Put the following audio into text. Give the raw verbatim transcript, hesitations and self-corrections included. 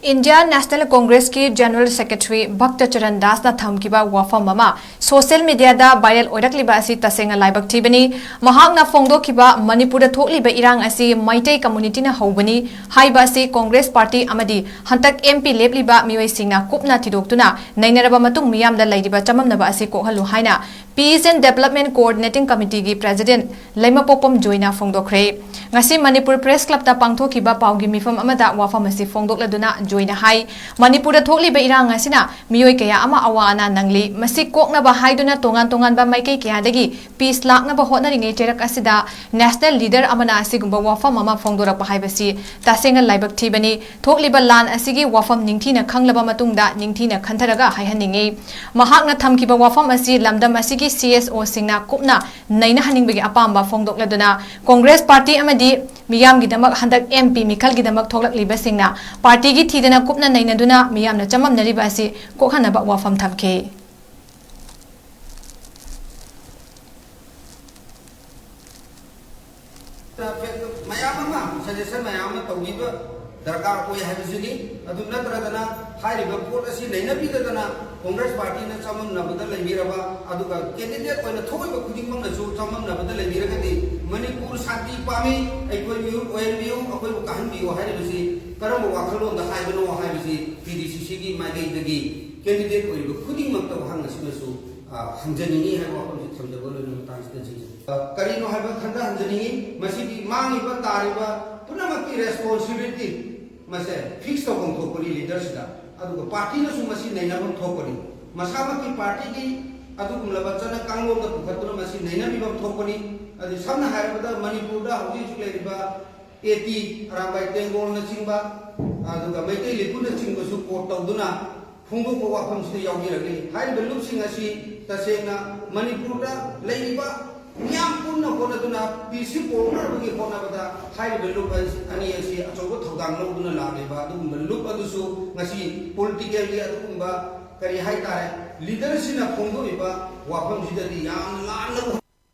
Indian National Congress ꯀꯤ General Secretary ꯚꯛꯇ Charan ꯗꯥꯁꯅ ꯊꯝꯈꯤꯕ ꯋꯥꯐꯝ ꯑꯃ social media ꯗ viral ꯑꯣꯏꯔꯛꯂꯤꯕ ꯑꯁꯤ ꯇꯁꯦꯡꯅ ꯂꯥꯏꯕꯛ ꯊꯤꯕꯅꯤ꯫ ꯃꯍꯥꯛꯅ ꯐꯣꯡꯗꯣꯛꯈꯤꯕ "ꯃꯅꯤꯄꯨꯔꯗ ꯊꯣꯛꯂꯤꯕ ꯏꯔꯥꯡ ꯑꯁꯤ ꯃꯩꯇꯩ community ꯅ ꯍꯧꯕꯅꯤ" ꯍꯥꯏꯕ ꯑꯁꯤ Congress party ꯑꯃꯗꯤ ꯍꯟꯇꯛ M P ꯂꯦꯞꯂꯤꯕ ꯃꯤꯑꯣꯏꯁꯤꯡꯅ ꯀꯨꯞꯅ ꯊꯤꯗꯣꯛꯇꯨꯅ ꯅꯩꯅꯔꯕ ꯃꯇꯨꯡ ꯃꯤꯌꯥꯝꯗ ꯂꯩꯔꯤꯕ ꯆꯃꯝꯅꯕ ꯑꯁꯤ ꯀꯣꯛꯍꯜꯂꯨ ꯍꯥꯏꯅ Peace and Development Coordinating Committee ꯒꯤ President ꯂꯩꯃꯄꯣꯛꯄꯝ ꯖꯣꯏꯅ ꯐꯣꯡꯗꯣꯛꯈ꯭ꯔꯦ꯫ ꯉꯁꯤ ꯃꯅꯤꯄꯨꯔ Press Club ꯇ ꯄꯥꯡꯊꯣꯛꯈꯤꯕ ꯄꯥꯎꯒꯤ ꯃꯤꯐꯝ ꯑꯃꯗ ꯋꯥꯐꯝ ꯑꯁꯤ ꯐꯣꯡꯗꯣꯛꯂꯗꯨꯅ ꯖꯣꯏꯅ ꯍꯥꯏ, ꯃꯅꯤꯄꯨꯔꯗ ꯊꯣꯛꯂꯤꯕ ꯏꯔꯥꯡ ꯑꯁꯤꯅ ꯃꯤꯑꯣꯏ ꯀꯌꯥ ꯑꯃ ꯑꯋꯥ ꯑꯅꯥ ꯅꯪꯂꯤ꯫ ꯃꯁꯤ ꯀꯣꯛꯅꯕ ꯍꯥꯏꯗꯨꯅ ꯇꯣꯉꯥꯟ ꯇꯣꯉꯥꯟꯕ ꯃꯥꯏꯀꯩ ꯀꯌꯥꯗꯒꯤ peace ꯂꯥꯛꯅꯕ ꯍꯣꯠꯅꯔꯤꯉꯩ ꯆꯩꯔꯛ ꯑꯁꯤꯗ national leader ꯑꯃꯅ ꯑꯁꯤꯒꯨꯝꯕ ꯋꯥꯐꯝ ꯑꯃ ꯐꯣꯡꯗꯣꯔꯛꯄ ꯍꯥꯏꯕꯁꯤ ꯇꯁꯦꯡꯅ ꯂꯥꯏꯕꯛ ꯊꯤꯕꯅꯤ꯫ ꯊꯣꯛꯂꯤꯕ ꯂꯥꯟ ꯑꯁꯤꯒꯤ ꯋꯥꯐꯝ ꯅꯤꯡꯊꯤꯅ ꯈꯪꯂꯕ ꯃꯇꯨꯡꯗ ꯅꯤꯡꯊꯤꯅ ꯈꯟꯊꯔꯒ ꯍꯥꯏꯍꯟꯅꯤꯡꯏ꯫ ꯃꯍꯥꯛꯅ ꯊꯝꯈꯤꯕ ꯋꯥꯐꯝ ꯑꯁꯤ ꯂꯝꯗꯝ ꯑꯁꯤꯒꯤ C S O ꯁꯤꯡꯅ ꯀꯨꯞꯅ ꯅꯩꯅꯍꯟꯅꯤꯡꯕꯒꯤ ꯑꯄꯥꯝꯕ ꯐꯣꯡꯗꯣꯛꯂꯗꯨꯅ Congress party ꯑꯃꯗꯤ ꯃꯤꯌꯥꯝꯒꯤꯗꯃꯛ ꯍꯟꯗꯛ M P ꯃꯤꯈꯜꯒꯤꯗꯃꯛ ꯊꯣꯛꯂꯛꯂꯤꯕꯁꯤꯡꯅ party ꯒꯤ ꯊꯤꯗꯅ ꯀꯨꯞꯅ ꯅꯩꯅꯗꯨꯅ ꯃꯤꯌꯥꯝꯅ ꯆꯃꯝꯅꯔꯤꯕ ꯑꯁꯤ ꯀꯣꯛꯍꯟꯅꯕ ꯋꯥꯐꯝ ꯊꯝꯈꯤ꯫ ꯃꯌꯥꯝ ꯑꯃ, suggestion ꯃꯌꯥꯝ ꯑꯃ ꯇꯧꯕꯤꯕ ꯗꯔꯀꯥꯔ ꯑꯣꯏ ꯍꯥꯏꯕꯁꯤꯅꯤ꯫ ꯑꯗꯨ ꯅꯠꯇ꯭ꯔꯒꯅ ꯍꯥꯏꯔꯤꯕ ꯄꯣꯠ ꯑꯁꯤ ꯅꯩꯅꯕꯤꯗꯗꯅ Congress party ꯅ ꯆꯃꯝꯅꯕꯗ ꯂꯩꯕꯤꯔꯕ, ꯑꯗꯨꯒ candidate ꯑꯣꯏꯅ ꯊꯣꯛꯏꯕ ꯈꯨꯗꯤꯡꯃꯛꯅꯁꯨ ꯆꯃꯝꯅꯕꯗ ꯂꯩꯕꯤꯔꯒꯗꯤ, "ꯃꯅꯤꯄꯨꯔ ꯁꯥꯟꯇꯤ ꯄꯥꯝꯃꯤ, ꯑꯩꯈꯣꯏ ꯃꯤꯍꯨꯠ ꯑꯣꯏꯍꯟꯕꯤꯌꯨ, ꯑꯩꯈꯣꯏꯕꯨ ꯀꯥꯍꯟꯕꯤꯌꯨ" ꯍꯥꯏꯔꯤꯕꯁꯤ ꯀꯔꯝꯕ ꯋꯥꯈꯜꯂꯣꯟꯗ ꯍꯥꯏꯕꯅꯣ ꯍꯥꯏꯕꯁꯤ P D C C ꯒꯤ ꯃꯥꯏꯀꯩꯗꯒꯤ candidate ꯑꯣꯏꯔꯤꯕ ꯈꯨꯗꯤꯡꯃꯛꯇ ꯋꯥꯍꯪ ꯑꯁꯤꯃꯁꯨ, ꯑ, ꯍꯪꯖꯅꯤꯡꯏ ꯍꯥꯏꯕ ꯋꯥꯐꯝꯁꯤ ꯊꯝꯖꯕ ꯂꯣꯏꯅ ꯃꯇꯥꯡꯁꯤꯗ ꯊꯝꯖꯒꯦ꯫ ꯑ, ꯀꯔꯤꯅꯣ ꯍꯥꯏꯕ ꯈꯟꯊꯍꯟꯖꯅꯤꯡꯏ, ꯃꯁꯤꯒꯤ ꯃꯥꯡꯉꯤꯕ ꯇꯥꯔꯤꯕ ꯄꯨꯝꯅꯃꯛꯀꯤ responsibility ꯃꯁꯦ fix ꯇꯧꯐꯝ ꯊꯣꯛꯄꯅꯤ leader ꯁꯤꯗ, ꯑꯗꯨꯒ party ꯅꯁꯨ ꯃꯁꯤ ꯅꯩꯅꯐꯝ ꯊꯣꯛꯄꯅꯤ꯫ ꯃꯁꯥꯃꯛꯀꯤ party ꯒꯤ ꯑꯗꯨꯒꯨꯝꯂꯕ ꯆꯠꯅ ꯀꯥꯡꯂꯣꯟꯗ ꯄꯨꯈꯠꯇꯨꯅ ꯃꯁꯤ ꯅꯩꯅꯕꯤꯐꯝ ꯊꯣꯛꯄꯅꯤ꯫ ꯑꯗꯨ ꯁꯝꯅ ꯍꯥꯏꯔꯕꯗ ꯃꯅꯤꯄꯨꯔꯗ ꯍꯧꯖꯤꯛ ꯍꯧꯖꯤꯛ ꯂꯩꯔꯤꯕ A T, ꯑꯔꯥꯝꯕꯥꯏ ꯇꯦꯡꯒꯣꯜꯅꯆꯤꯡꯕ, ꯑꯗꯨꯒ ꯃꯩꯇꯩ ꯂꯤꯈꯨꯟꯅꯆꯤꯡꯕꯁꯨ quote ꯇꯧꯗꯨꯅ ꯐꯣꯡꯗꯣꯛꯄ ꯋꯥꯐꯝꯁꯤꯗ ꯌꯥꯎꯕꯤꯔꯛꯂꯤ꯫ ꯍꯥꯏꯔꯤꯕ ꯂꯨꯞꯁꯤꯡ ꯑꯁꯤ ꯇꯁꯦꯡꯅ ꯃꯅꯤꯄꯨꯔꯗ ꯂꯩꯔꯤꯕ ꯃꯤꯌꯥꯝ ꯄꯨꯟꯅ ꯍꯣꯠꯅꯗꯨꯅ peace ꯁꯤ ꯄꯨꯔꯛꯅꯕꯒꯤ ꯍꯣꯠꯅꯕꯗ ꯍꯥꯏꯔꯤꯕ ꯂꯨꯞ ꯑꯁꯤ, ꯑꯅꯤ ꯑꯁꯤ ꯑꯆꯧꯕ ꯊꯧꯗꯥꯡ ꯂꯧꯗꯨꯅ ꯂꯥꯛꯂꯤꯕ ꯑꯗꯨꯒꯨꯝꯕ ꯂꯨꯞ ꯑꯗꯨꯁꯨ ꯉꯁꯤ political ꯒꯤ ꯑꯗꯨꯒꯨꯝꯕ, ꯀꯔꯤ ꯍꯥꯏꯇꯥꯔꯦ, leader ꯁꯤꯅ ꯐꯣꯡꯗꯣꯛꯏꯕ ꯋꯥꯐꯝꯁꯤꯗꯗꯤ ꯌꯥꯝꯅ ꯂꯥꯟꯅ